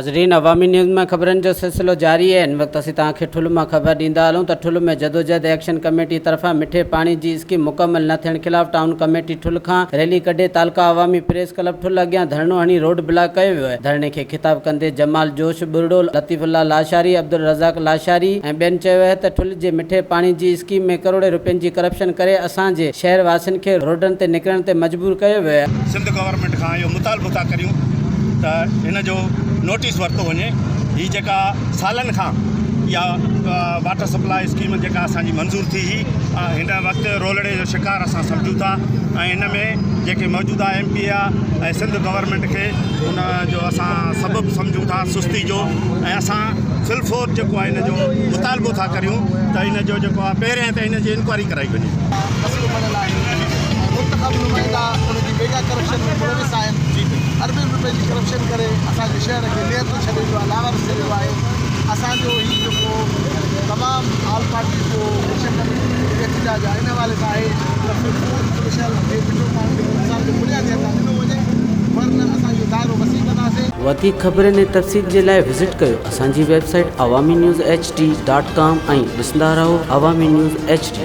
ناظرين عوامي نيوز ۾ خبرن جو سلسلو جاري آهي هن وقت اسين توهان کي ٺل مان خبر ڏيندا هلون ته ٺل ۾ جدوجهد ايڪشن ڪميٽي طرفان مٺي پاڻي جي اسڪيم مڪمل نه ٿيڻ خلاف ٽائون ڪميٽي ٺل کان ريلي ڪڍي تعلقه عوامي پريس ڪلب ٺل اڳيان ڌرڻو هڻي روڊ بلاڪ ڪيو ويو آهي ڌرڻي کي خطاب ڪندي جمال جوش ٻرڙو، لطيف الله لاشاري، عبدالرزاق لاشاري ۽ ٻين چيو آهي ته ٺل جي مٺي پاڻي جي اسڪيم ۾ ڪروڙين روپين جي ڪرپشن ڪري اسان جي شهر واسين کي روڊن تي نڪرڻ تي مجبور ڪيو ويو آهي. سنڌ گورنمينٽ کان اهو مطالبو ٿا ڪريون ته هن جو نوٽيس ورتو وڃي هي جيڪا سالن کان اها واٽر سپلاء اسڪيم جيڪا اسان جي منظور ٿي هئي هن وقت رولڙي جو شڪار اسان سمجهون ٿا ۽ هن ۾ جيڪي موجوده ايم پي آ ۽ سنڌ گورنمينٽ کي ان جو اسان سبب سمجهون ٿا سستي جو ۽ اسان فل فور جيڪو آهي ان جو مطالبو ٿا ڪريون ته ان جو جيڪو آهي پهريان ته ان جي انڪوائري ڪرائي وڃي. مسئلو بڻيل آهي ۽ منتخب نمائندا ان جي ميگا ڪرپشن ۾ ملوث آهن اربين روپين جي ڪرپشن ڪري اسان جي شهر کي نيئر تي ڇڏي ويو آهي لاوارث ڇڏي ويو آهي اسان جو هي جيڪو تمام آل پارٽيز جو ايڪشن ڪميٽي جو احتجاج آهي ان حوالي سان آهي ته فوڊ شهر کي مٺو پاڻي جيڪو انسان جو بنيادي حق آهي ڏنو وڃي ورنه اسان اهو دائرو وسيع ڪنداسين. وڌيڪ خبرن ۽ تفصيل جي لاء وزٽ ڪيو اسان جي website Awami news H D dot com ۽ ڏسندا رهو عوامي نيوز ايڇ ڊي.